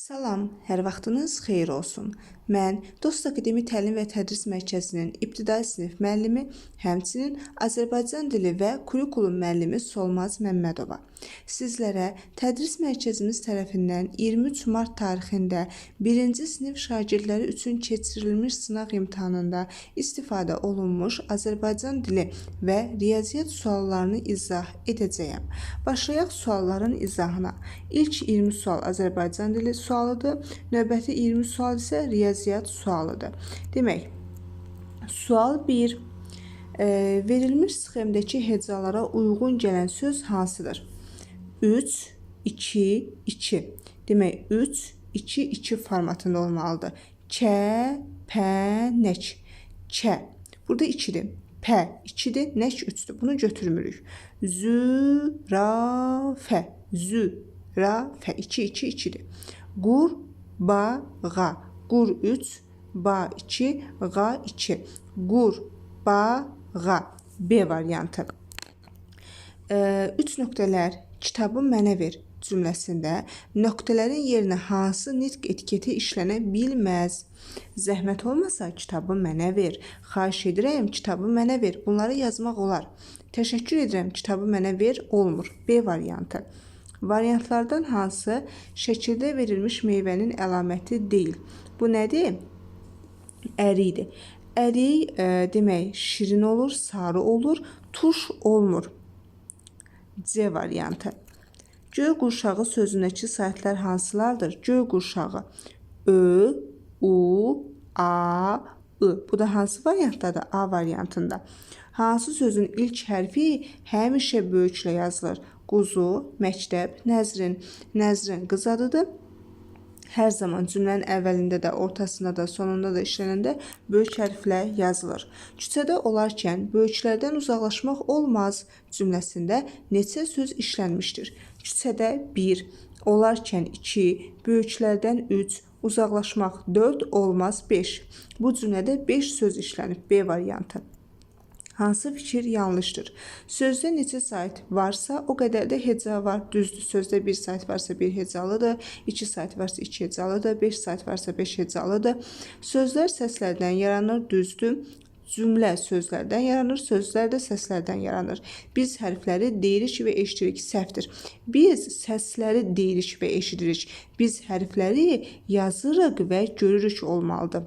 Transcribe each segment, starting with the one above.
Salam, hər vaxtınız xeyir olsun. Mən Dost Akademi Təlim və Tədris Mərkəzinin ibtidai sinif müəllimi, həmçinin Azərbaycan dili və kurikulum müəllimi Solmaz Məmmədova. Sizlərə tədris mərkəzimiz tərəfindən 23 mart tarixində 1-ci sinif şagirdləri üçün keçirilmiş sınaq imtahanında istifadə olunmuş Azərbaycan dili və riyaziyyat suallarını izah edəcəyəm. Başlayaq sualların izahına. İlk 20 sual Azərbaycan dili sualıdır, növbəti 20 sual isə riyaziyyat sualıdır. Demək, sual 1. Verilmiş sxemdəki hecalara uyğun gələn söz hansıdır? 3, 2, 2. Demək, 3, 2, 2 formatında olmalıdır. K, P, nək. K. Burada 2-dir. P 2-dir, nək 3-dür. Bunu götürmürük. Zürafə. Zürafə. 2, 2, 2-dir. Qur, ba, ğa. Qur 3, ba 2, ğa 2. Qur, ba, ğa. B variantı. 3 nöqtələr kitabı mənə ver cümləsində nöqtələrin yerinə hansı nitq etiketi işlənə bilməz? Zəhmət olmasa kitabı mənə ver. Xahiş edirəm kitabı mənə ver. Bunları yazmaq olar. Təşəkkür edirəm kitabı mənə ver olmur. B variantı. Variantlardan hansı şəkildə verilmiş meyvənin əlaməti deyil? Bu nədir? Ərikdir. Ərik demək şirin olur, sarı olur, turş olmur. C variantı. Göy qurşağı sözündəki saitlər hansılardır? Göy qurşağı. Ö, U, A, I. Bu da hansı variantdadır? A variantında. Hansı sözün ilk hərfi həmişə böyüklə yazılır? Quzu, məktəb, Nəzrin. Nəzrin qız adıdır. Hər zaman cümlənin əvvəlində də, ortasında da, sonunda da işlənəndə böyük hərflə yazılır. Küçədə olarkən böyüklərdən uzaqlaşmaq olmaz cümləsində neçə söz işlənmişdir? Küçədə 1, olarkən 2, böyüklərdən 3, uzaqlaşmaq 4, olmaz 5. Bu cümlədə 5 söz işlənib. B variantı. Hansı fikir yanlışdır? Sözdə neçə sait varsa, o qədər də heca var. Düzdür, sözdə 1 sait varsa 1 hecalıdır, 2 sait varsa 2 hecalıdır, 5 sait varsa 5 hecalıdır. Sözlər səslərdən yaranır, düzdür. Cümlə sözlərdən yaranır, sözlər də səslərdən yaranır. Biz hərfləri deyirik və eşidirik, səhvdir. Biz səsləri deyirik və eşidirik. Biz hərfləri yazırıq və görürük olmalıdır.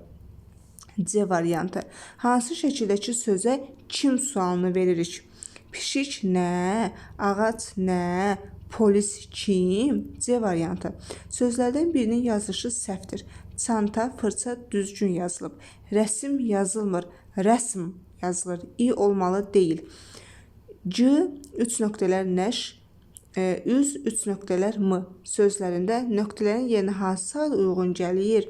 C variantı. Hansı şəkildəki sözə kim sualını veririk? Pişik nə? Ağac nə? Polis kim? C variantı. Sözlərdən birinin yazılışı səhvdir. Çanta, fırça düzgün yazılıb. Rəsim yazılmır. Rəsm yazılır. İ olmalı deyil. C, 3 nöqtələr nəş, üz, 3 nöqtələr m sözlərində nöqtələrin yerinə hansı ad uyğun gəlir?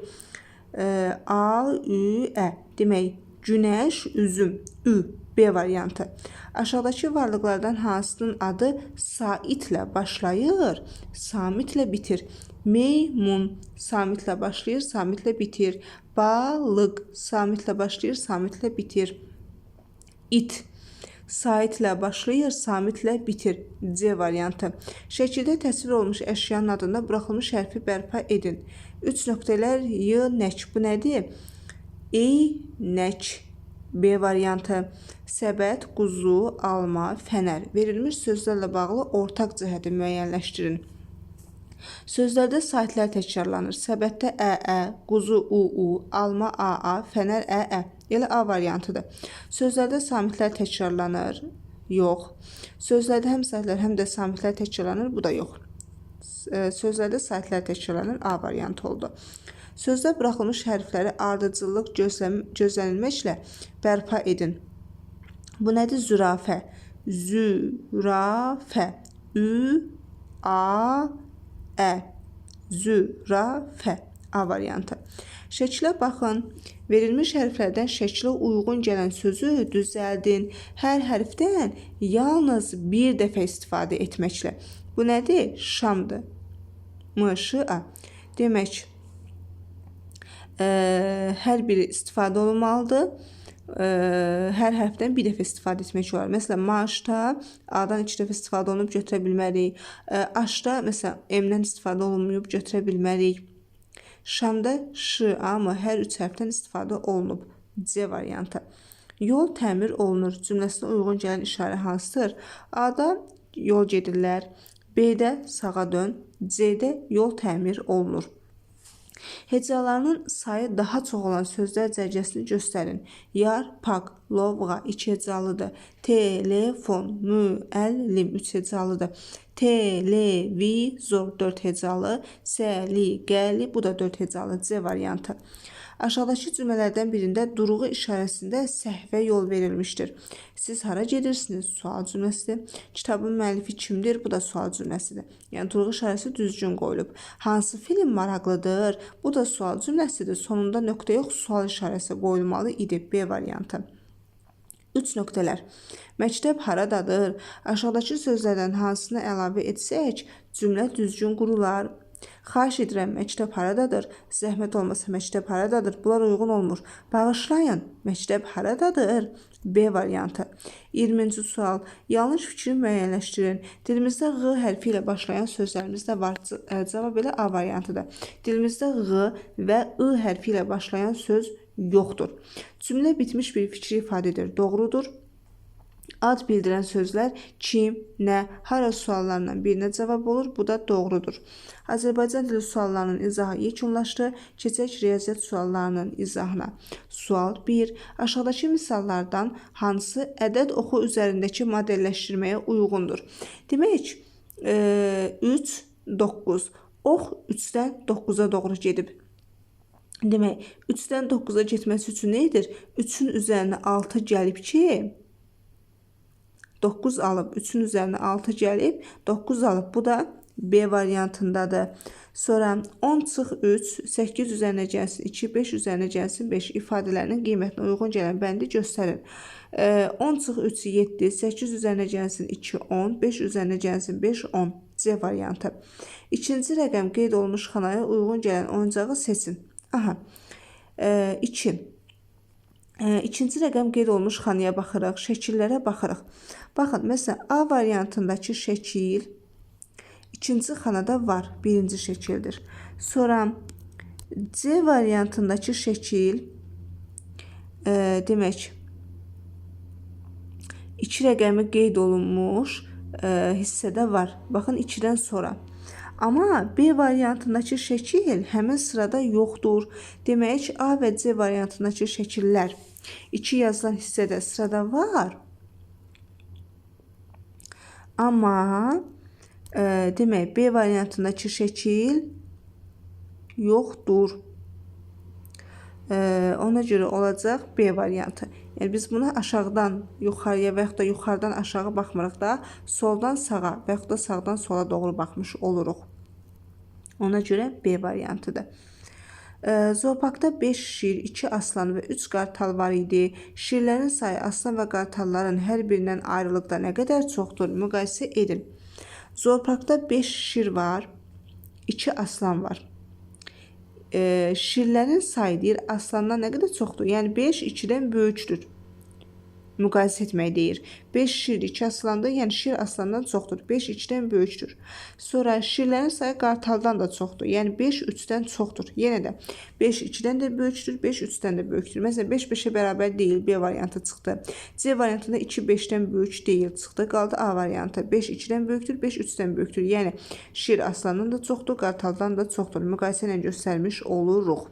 A, Ü, Ə. Demək, günəş, üzüm, Ü, B variantı. Aşağıdakı varlıqlardan hansının adı saitlə başlayır, samitlə bitir? Meymun samitlə başlayır, samitlə bitir. Balıq samitlə başlayır, samitlə bitir. İt saitlə başlayır, samitlə bitir. C variantı. Şəkildə təsvir olunmuş əşyanın adında buraxılmış hərfi bərpa edin. 3 nöqtələr Y, nək. Bu nədir? Eynək. B variantı. Səbət, quzu, alma, fənər. Verilmiş sözlərlə bağlı ortaq cəhəti müəyyənləşdirin. Sözlərdə saitlər təkrarlanır. Səbətdə Ə, Ə, quzu U, U, alma A, A, fənər Ə, Ə. Elə A variantıdır. Sözlərdə samitlər təkrarlanır. Yox. Sözlərdə həm saitlər, həm də samitlər təkrarlanır. Bu da yox. Sözlərdə saitlər təkrarlanır. A variantı oldu. Sözdə buraxılmış hərfləri ardıcıllıq gözlənilməklə bərpa edin. Bu nədir? Zürafə. Zürafə. Ü, A, Ə. Zürafə. A variantı. Şəklə baxın. Verilmiş hərflərdən şəklə uyğun gələn sözü düzəldin. Hər hərfdən yalnız bir dəfə istifadə etməklə. Bu nədir? Şamdır. M, Ş, A. Demək, hər biri istifadə olunmalıdır. Hər hərfdən bir dəfə istifadə etmək olar. Məsələn, maaşda A-dan 2 dəfə istifadə olunub götürə bilmərik. Aşda, məsələn, M-dən istifadə olunmayıb götürə bilmərik. Şamda Ş, A, M hər üç hərfdən istifadə olunub. C variantı. Yol təmir olunur cümləsinə uyğun gələn işarə hansıdır? A-da yol gedirlər, B-də sağa dön, C-də yol təmir olunur. Hecalarının sayı daha çox olan sözlər cərgəsini göstərin. Yar, pak, lovğa 2 hecalıdır. Telefon, müəllim 3 hecalıdır. Televizor 4 hecalı. Səliqəli bu da 4 hecalı. C variantı. Aşağıdakı cümlələrdən birində durğu işarəsində səhvə yol verilmişdir. Siz hara gedirsiniz? Sual cümləsidir. Kitabın müəllifi kimdir? Bu da sual cümləsidir. Yəni durğu işarəsi düzgün qoyulub. Hansı film maraqlıdır? Bu da sual cümləsidir. Sonunda nöqtə yox, sual işarəsi qoyulmalı idi. B variantı. 3 nöqtələr. Məktəb haradadır? Aşağıdakı sözlərdən hansını əlavə etsək, cümlə düzgün qurular. Xahiş edirəm, məktəb haradadır? Zəhmət olmasa məktəb haradadır? Bunlar uyğun olmur. Bağışlayın, məktəb haradadır? B variantı. 20-ci sual. Yanlış fikri müəyyənləşdirin. Dilimizdə Ğ hərfi ilə başlayan sözlərimiz də var. Cavab elə A variantıdır. Dilimizdə Ğ və I hərfi ilə başlayan söz yoxdur. Cümlə bitmiş bir fikri ifadə edir. Doğrudur. Ad bildirən sözlər kim, nə, hara suallarından birinə cavab olur. Bu da doğrudur. Azərbaycan dili suallarının izahı yekunlaşdı. Keçək riyaziyyat suallarının izahına. Sual 1. Aşağıdakı misallardan hansı ədəd oxu üzərindəki modelləşdirməyə uyğundur? Demək, 3, 9. Ox 3-dən 9-a doğru gedib. Demək, 3-dən 9-a getməsi üçün nə edir? 3-ün üzərinə 6 gəlib ki, 9 alıb. 3-ün üzərinə 6 gəlib, 9 alıb. Bu da B variantındadır. Sonra 10 çıx 3, 8 üzərinə gəlsin 2, 5 üzərinə gəlsin 5 ifadələrinin qiymətinə uyğun gələn bəndi göstərin. 10 çıx 3, 7, 8 üzərinə gəlsin 2, 10, 5 üzərinə gəlsin 5, 10. C variantı. İkinci rəqəm qeyd olunmuş xanaya uyğun gələn oyuncağı seçin. Aha, 2. İkinci rəqəm qeyd olunmuş xanaya baxırıq, şəkillərə baxırıq. Baxın, məsələn, A variantındakı şəkil ikinci xanada var, birinci şəkildir. Sonra C variantındakı şəkil, demək, iki rəqəmi qeyd olunmuş hissədə var. Baxın, 2-dən sonra. Amma B variantındakı şəkil həmin sırada yoxdur. Demək, A və C variantındakı şəkillər 2 yazılan hissədə sırada var. Amma demək, B variantındakı şəkil yoxdur. Ona görə olacaq B variantı. Yəni, biz buna aşağıdan yuxarıya və yaxud da yuxarıdan aşağı baxmırıq da, soldan sağa və yaxud da sağdan sola doğru baxmış oluruq. Ona görə B variantıdır. Zooparkda 5 şir, 2 aslan və 3 qartal var idi. Şirlərin sayı aslan və qartalların hər birindən ayrılıqda nə qədər çoxdur? Müqayisə edin. Zooparkda 5 şir var, 2 aslan var. Şirlərin sayı deyir, aslandan nə qədər çoxdur? Yəni 5 2-dən böyükdür. Müqayisə etmək deyir. 5 şir 2 aslandır, yəni şir aslandan çoxdur. 5 2-dən böyükdür. Sonra şirlərin sayı qartaldan da çoxdur. Yəni 5 3-dən çoxdur. Yenə də 5 2-dən də böyükdür, 5 3-dən də böyükdür. Məsələn, 5 5-ə bərabər deyil, B variantı çıxdı. C variantında 2 5-dən böyük deyil çıxdı. Qaldı A variantı. 5 2-dən böyükdür, 5 3-dən böyükdür. Yəni şir aslandan da çoxdur, qartaldan da çoxdur. Müqayisə ilə göstərmiş oluruq.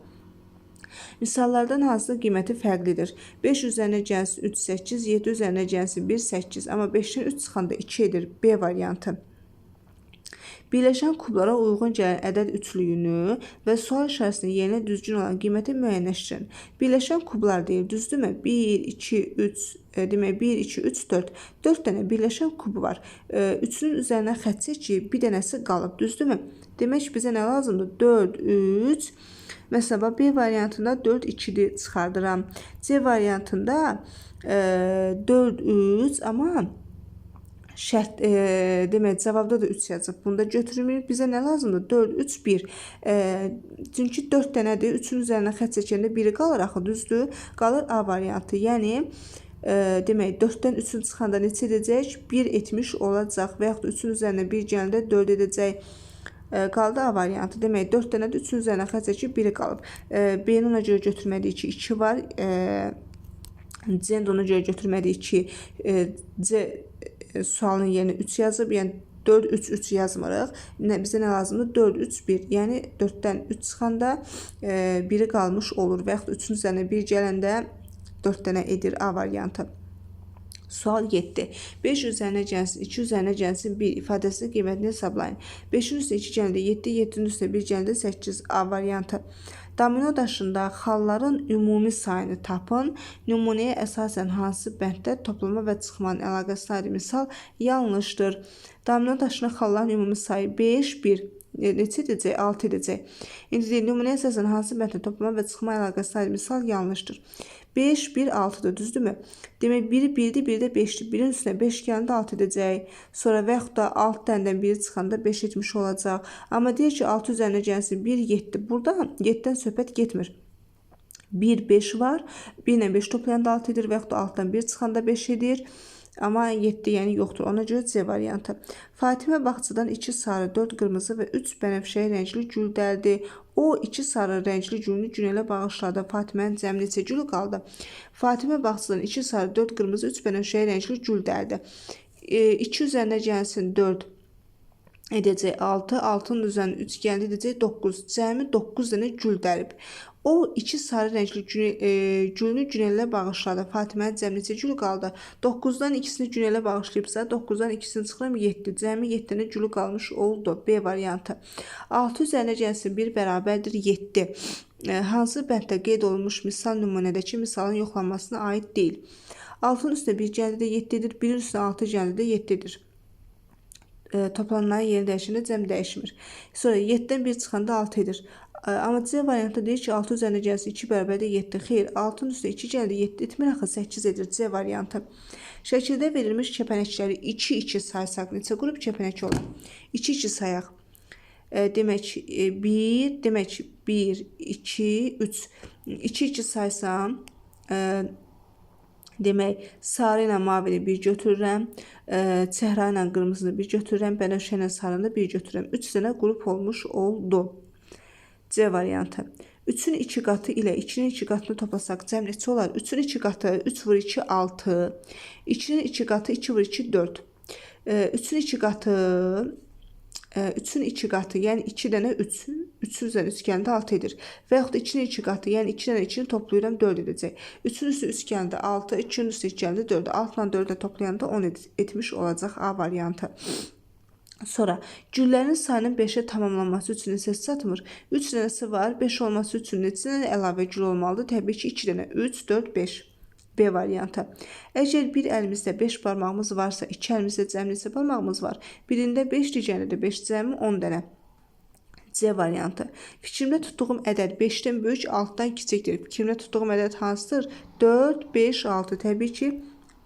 Misallardan hansının qiyməti fərqlidir? 5 üzərinə gəlsin 3, 8, 7 üzərinə gəlsin 1, 8. Amma 5-dən 3 çıxanda 2 edir. B variantı. Birləşən kublara uyğun gələn ədəd üçlüyünü və sual işarəsinin yerinə düzgün olan qiyməti müəyyənləşdirin. Birləşən kublar deyir, düzdürmü? 1, 2, 3, demək 1, 2, 3, 4. 4 dənə birləşən kubu var. 3-ünün üzərinə xətt çək ki, bir dənəsi qalıb, düzdürmü? Demək bizə nə lazımdır? 4, 3. Məsələn, B variantında 4, 2-dir çıxardıram. C variantında 4, 3, amma şərt, demək, cavabda da 3 yazıb. Bunda götürmürük. Bizə nə lazımdır? 4, 3, 1. Çünki 4 dənədir. 3-ün üzərinə xətt çəkəndə 1-i qalır axı, düzdür? Qalır A variantı. Yəni, demək, 4-dən 3-ün çıxanda neçə edəcək? 1 etmiş olacaq və yaxud da 3-ün üzərinə 1 gələndə 4 edəcək. Qaldı A variantı. Demək, 4 dənədir, 3-ün üzərinə xətt çəkib 1-i qalıb. B-ni ona görə götürmədik ki, 2 var. C-ni də ona görə götürmədik ki, C sualının yerinə 3 yazıb. Yəni, 4, 3, 3 yazmırıq. Bizə nə lazımdır? 4, 3, 1. Yəni, 4-dən 3 çıxanda 1-i qalmış olur. Və yaxud 3-ün üzərinə 1 gələndə 4 dənə edir A variantı. Sual 7. 5 üzərinə gəlsin, 2 üzərinə gəlsin 1 ifadəsinin qiymətini hesablayın. 5-in üstünə 2 gələndə 7, 7-nin üstünə 1 gələndə 8 A variantı. Domino daşında xalların ümumi sayını tapın. Nümunəyə əsasən hansı bənddə toplama və çıxmanın əlaqəsinə aid misal yanlışdır. Domino daşında xalların ümumi sayı 5, 1. Neçə edəcək? 6 edəcək. İndi deyir, nümunəyə əsasən hansı bənddə toplama və çıxma əlaqəsinə aid misal yanlışdır. 5, 1, 6-dır, düzdürmü? Demək, 1-i 1-dir, 1-i də 5-dir. 1-in üstünə 5 gələndə 6 edəcək. Sonra və yaxud da 6 dənədən 1-i çıxanda 5 etmiş olacaq. Amma deyir ki, 6 üzərinə gəlsin 1, 7. Burada 7-dən söhbət getmir. 1, 5 var. 1 ilə 5 toplayanda 6 edir və yaxud da 6-dan 1 çıxanda 5 edir. Amma 7 yəni yoxdur. Ona görə C variantı. Fatimə bağçadan 2 sarı, 4 qırmızı və 3 bənövşəyi rəngli gül dərdi. O 2 sarı rəngli gülünü Günələ bağışladı. Fatimənin cəmi neçə gülü qaldı? Fatimə bağçadan 2 sarı, 4 qırmızı, 3 bənövşəyi rəngli gül dərdi. 2 üzərinə gəlsin 4 edəcək 6, 6-nın üzərinə 3 gəldi edəcək 9. Cəmi 9 dənə gül dərib. O 2 sarı rəngli gülünü Günələ bağışladı. Fatimənin cəmi neçə gülü qaldı? 9-dan ikisini Günələ bağışlayıbsa, 9-dan ikisini çıxıram 7. Cəmi 7 dənə gülü qalmış oldu. B variantı. 6 üzərinə gəlsin 1 bərabərdir 7. Hansı bənddə qeyd olunmuş misal nümunədəki misalın yoxlanmasına aid deyil. 6-nın üstünə 1 gəldi də 7 edir. 1-in üstünə 6 gəldi də 7 edir. Toplananların yeri dəyişəndə cəm dəyişmir. Sonra 7-dən 1 çıxanda 6 edir. Amma C variantı deyir ki, 6 üzərinə gəlsin 2 bərabərdir 7. Xeyr, 6-nın üstünə 2 gəldi 7 etmir, axı 8 edir. C variantı. Şəkildə verilmiş kəpənəkləri 2-2 saysaq neçə qrup kəpənək olar? 2-2 sayaq. Demək 1, demək 1, 2, 3. 2-2 saysam, demək, sarı ilə mavini bir götürürəm, çəhra ilə qırmızını bir götürürəm, bənövşə ilə sarını bir götürürəm. 3 dənə qrup olmuş oldu. C variantı. 3-ün 2 qatı ilə 2-nin 2 qatını toplasaq cəm neçə olar? 3-ün 2 qatı 3 vur 2, 6. 2-nin 2 qatı 2 vur 2, 4. 3-ün 2 qatı 3-ün 2 qatı, yəni 2 dənə 3. 3-ün üzərinə 3 gələndə 6 edir. Və yaxud da 2-nin 2 qatı, yəni 2 dənə 2-ni toplayıram 4 edəcək. 3-ün üstü 3 gələndə 6, 2-nin üstü 2 gələndə 4. 6 ilə 4-ü toplayanda 10 etmiş olacaq A variantı. Sonra güllərin sayının 5-ə tamamlanması üçün neçəsi çatmır? 3 dənəsi var, 5 olması üçün neçə dənə əlavə gül olmalıdır? Təbii ki, 2 dənə. 3, 4, 5. B variantı. Əgər bir əlimizdə 5 barmağımız varsa, iki əlimizdə cəmi neçə barmağımız var? Birində 5, digərində də 5, cəmi 10 dənə. C variantı. Fikrimdə tutduğum ədəd 5-dən böyük, 6-dan kiçikdir. Fikrimdə tutduğum ədəd hansıdır? 4, 5, 6. Təbii ki,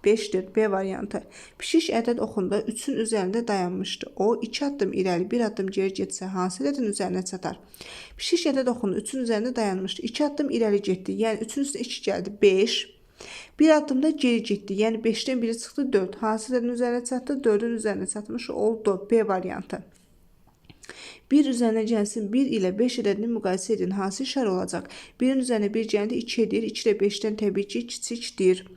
5-dir. B variantı. Pişik ədəd oxunda 3-ün üzərində dayanmışdı. O, 2 addım irəli, 1 addım geri getsə hansı ədədin üzərinə çatar? Pişik ədəd oxunda 3-ün üzərində dayanmışdı. 2 addım irəli getdi. Yəni 3-ün üstünə 2 gəldi. 5. Bir addım da geri getdi. Yəni 5-dən biri çıxdı 4. Hansı ədədin üzərinə çatdı? 4-ün üzərinə çatmış oldu. B variantı. 1 üzərinə gəlsin 1 ilə 5 ədədini müqayisə edin. Hansı işarə olacaq? 1-in üzərinə 1 gələndə 2 edir. 2 ilə 5-dən təbii ki, kiçikdir.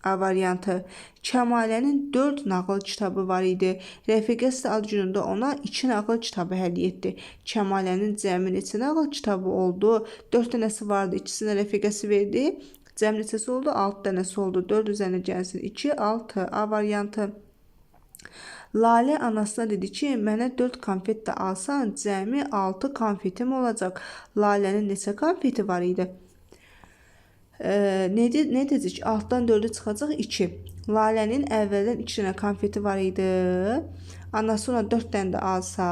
A variantı. Kəmalənin 4 nağıl kitabı var idi. Rəfiqəsi ad günündə ona 2 nağıl kitabı hədiyyə etdi. Kəmalənin cəmi neçə nağıl kitabı oldu? 4 dənəsi vardı. İkisini rəfiqəsi verdi. Cəm neçəsi oldu? 6 dənəsi oldu. 4 üzərinə gəlsin 2, 6. A variantı. Lalə anasına dedi ki, mənə 4 konfet də alsan, cəmi 6 konfetim olacaq. Lalənin neçə konfeti var idi? Nə deyəcək? 6-dan 4-ü çıxacaq 2. Lalənin əvvəldən 2 dənə konfeti var idi. Anası ona 4 dənə də alsa,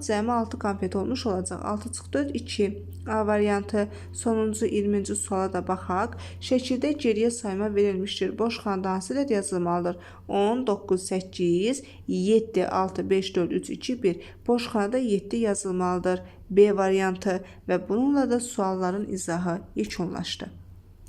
cəmi 6 konfeti olmuş olacaq. 6 çıx 4, 2. A variantı. Sonuncu 20-ci suala da baxaq. Şəkildə geriyə sayma verilmişdir. Boş xanada hansı ədəd yazılmalıdır? 10, 9, 8, 7, 6, 5, 4, 3, 2, 1. Boş xanada 7 yazılmalıdır. B variantı və bununla da sualların izahı yekunlaşdı.